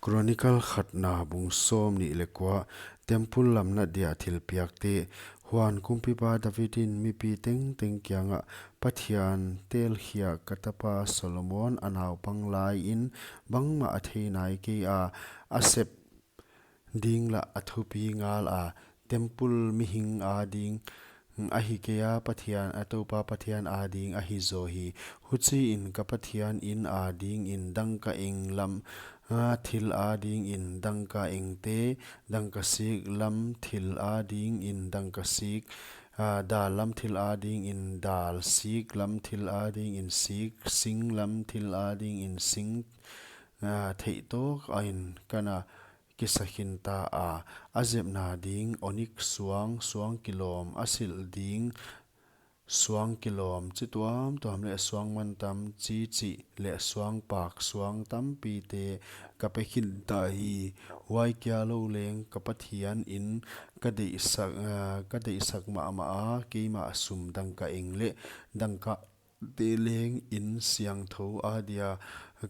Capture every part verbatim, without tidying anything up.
Chronicle khatna bung sawmnih leh kua. Temple lamna dia thilpiakte. Huan kumpipa David in mipi tengteng kiangah, Pathian telkhiak ka tapa Solomon a naupang lai in bangmah a thei nai kei a, a sep ding lah a thupi ngal a, temple mihing ading ahi kei a, Pathian, a Toupa Pathian ading ahi zaw hi. Huchiin ka Pathian in adingin dangka-eng lam, a, thil adingin dangka-engte, dangkasik lam thil adingin dangkasik, a, dal lam thil adingin dal, sik lam thil adingin sik, sing lam thil adingin sing, a, theih tawk a in kana kisa khin ta a, a zepna ding onik suang, suang kilawm, a silh ding suang kilawm chi tuamtuam leh suang mantam chi chih leh suang pak, suang tampite ka pe khin ta hi. Huai kia lou leng ka Pathian in ka deihsak, ah, ka deihsak mahmah a, keimah sum dangka-eng leh dangka te leng in siangthou adia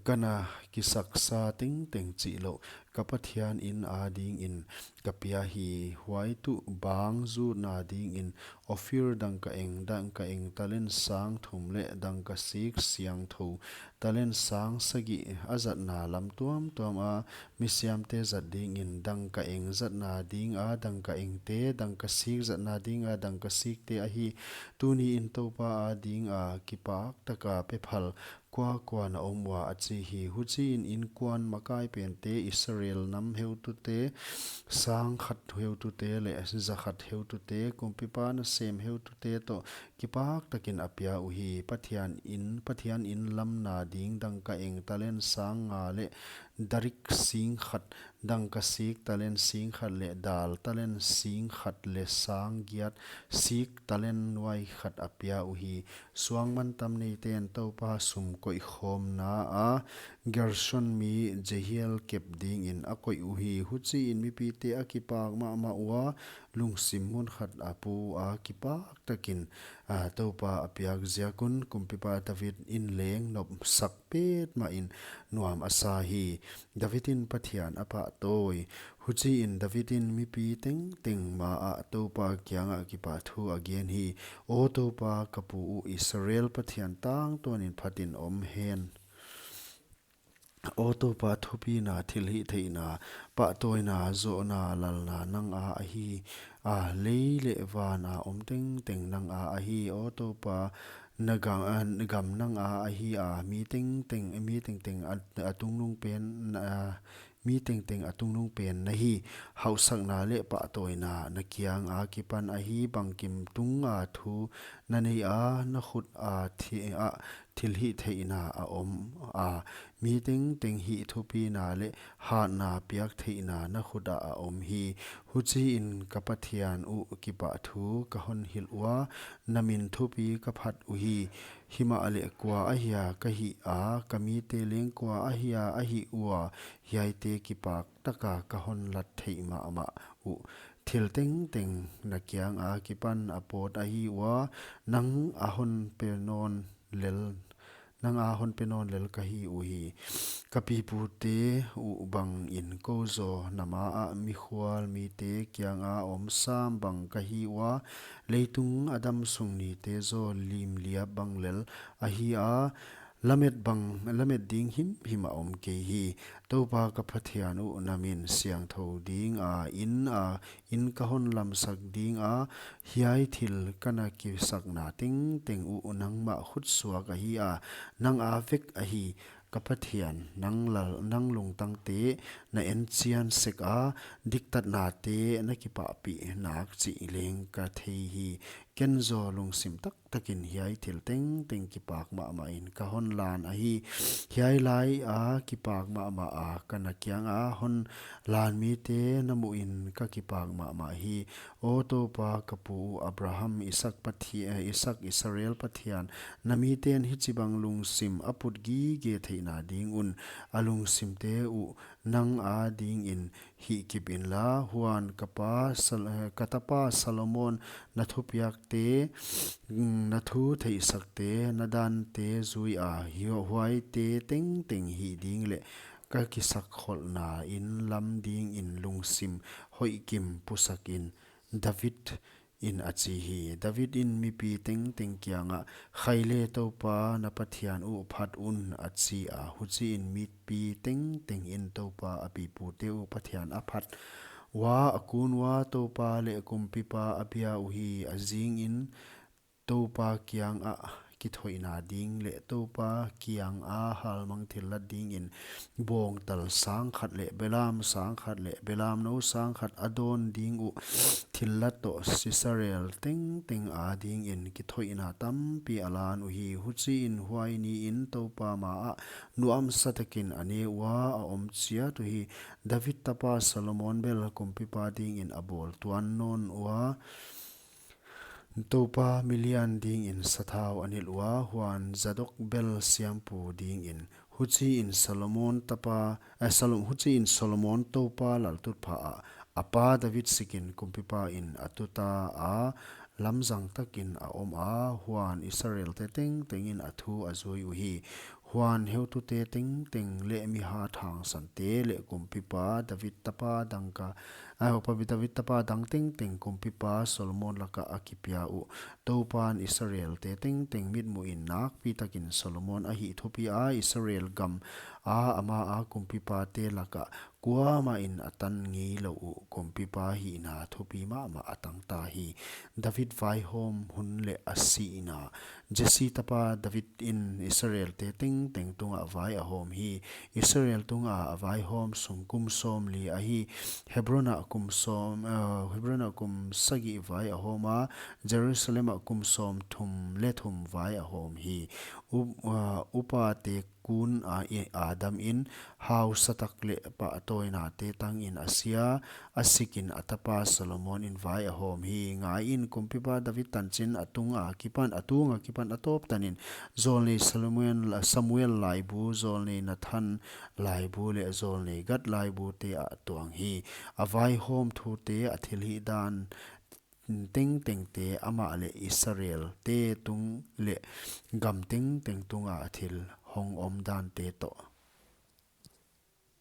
kana kisaksa tengteng chihlouh ka Pathian in adingin ka pia hi. Huai tuh bang zutna dingin Ophir dangka-eng, dangka-eng talent sang thum leh dangkasik siangthou talent sang sagih a zatna lam tuamtuam a, misiamte zat dingin dangka-eng zatna dinga dangka-engte, dangkasik zatna dinga dangkasikte ahi. Tuniin Toupa adinga kipak taka pephal kuakua na om ua, a chi hi. Huchiin inkuan makai pente, Israel nam heutute, sang khat heutute leh za khat heutute, kumpipa nasem heutute toh kipak takin a pia uhi. Pathian in, Pathian in lamna ding dangka-eng talent sang nga leh darik sing khat, dangkasik talent sing khat leh dal talent sing khat leh sang giat sik talent nuai khat a pia uhi. Suang mantam neiten Toupa sum koihkhawmna a Gershon mi Jehiel kep dingin a koih uhi. Huchiin mipite a kipak mahmah ua, lungsim mun khat a pu a, kipak takin, a, Toupa a piak ziak un kumpipa David in leng nopsak petmahin nuam a sa hi. David in Pathian a pahtawi. Huchiin David in mipi tengteng maah Toupa kiangah kipahthu a gen hi. Aw Toupa ka pu uh Israel Pathian tangtawnin phatin om hen. Aw Toupa thupina, thilhihtheihna, pahtawina, zohna, lalna nang a ahi a, lei leh van a om tengteng nang a ahi. Aw Toupa na gam, a, gam nang a ahi a, mi tengteng, mi tengteng a, a tungnung pen, a, mi tengteng a tungnung pen na hi. Hauhsakna leh pahtawina na kiang a kipan ahi. Bangkim tunga thu na nei a, na khut a thi, a thilhihtheihna a om a, mi tengteng hih thupina leh hatna piak theihna na khut ah a om hi. Huchiin ka Pathian uh kipahthu ka hon hilh ua, na min thupi ka phat uhi. Himahleh kua ahia ka hih a, ka mite leng kua ahia a hih ua, hiaite kipak taka ka hon lat theih mahmah uh. Thil tengteng na kiang a kipan a pawt ahi ua, nang a hon pe nawn lel, nang a hon pe nawn lel ka hi uhi. Ka pipute uh bangin kou zaw na maah mikhual mite kianga om sam bang ka hi ua, leitung a damsung nite zaw limliap bang lel ahi a, lamet bang, lamet ding himhim a om kei hi. Toupa ka Pathian uh na min siangthou dinga in a, in ka hon lamsak ding a, hiai thil kana kisakna tengteng uh nangmah khutsuak ahi a, nang a vek ahi. Ka Pathian, nang lal, nang lungtangte na enchian sek a, diktatnate na kipahpih nak chih leng ka thei hi. Ken zaw lungsim taktakin hiai thil tengteng kipak mahmahin ka hon lan ahi. Hiai lai a kipak mahmah a kana kianga hon lan mite na muhin ka kipak mahmah hi. Aw Toupa ka pu uh Abraham, Isaak Pathi-, eh, Isaak Israel Pathian, na miten hichibang lungsim a put gige theihna ding un, a lungsimte uh nang adingin hihkip inla, huan ka pa Sal-, eh, ka tapa Solomon na thupiakte, mm, na thu theihsakte, na dante zui a, hio-, huaite tengteng hih ding leh ka kisakkholhna inn lam dingin lungsim hoihkim pusakin, David in a chi hi. David in mipi tengteng kiangah, "Khaile Toupa na Pathian uh phat un," a chi a. Huchiin mipi tengteng in Toupa a pipute uh Pathian a phat ua, a kun ua, Toupa leh Kumpipa a bia uhi. A zingin Toupa kiangah kithoihna ding leh Toupa kianga halmang thillat dingin bawngtal sang khat leh belam sang khat leh belamnou sang khat a dawn ding uh thillat toh Israel tengteng a dingin kithoihna tampi a lan uhi. Huchiin huai niin Toupa maah nuamsa takin a ne ua, a om chiat uhi. David tapa Solomon bel kumpipa dingin a bawl tuan nawn ua, Toupa milian dingin sathau a nilh ua, huan Zadok bel siampu dingin. Huchiin Solomon tapa, eh, Solom-, huchiin Solomon Toupa laltutphah ah a pa David sikin kumpipa in a tuta a, lamzang takin a om a, huan Israelte tengtengin a thu a zui uhi. Huan heutute tengteng leh mihat hangsante leh kumpipa David tapa dangka, ai, hopa David tapa dang tengteng kumpipa Solomon lakah a kipia uh. Toupan Israelte tengteng mitmuhin nakpi takin Solomon a hih thupi a, Israel gam a ama a kumpipate lakah kuamah in a tan ngeilou uh kumpipa hihna thupi mahmah a tangta hi. David vaihawm hun leh a sihna. Jesse tapa David in Israelte tengteng tungah vai a hawm hi. Israel tunga a vaihawm sung kum sawmli ahi. Hebron ah kum sawm, eh, Hebron ah kum sagih vai a hawm a, Jerusalem ah kum sawmthum leh thum vai a hawm hi. Up-, eh, upate kun a, i-, a damin hausatak leh pahtawinate tangin a sia, a sikin a tapa Solomon in vai a hawm hi. Ngaiin kumpipa David tanchin a tunga kipan, a tunga kipan a tawp tanin zawlnei Samuel, Samuel laibu, zawlnei Nathan laibu leh zawlnei Gad laibute ah tuang hi. A vaihawm thute, a thilhihdan tengtengte, amah leh Israelte tung leh gam tengteng tunga a thil hong omdante toh.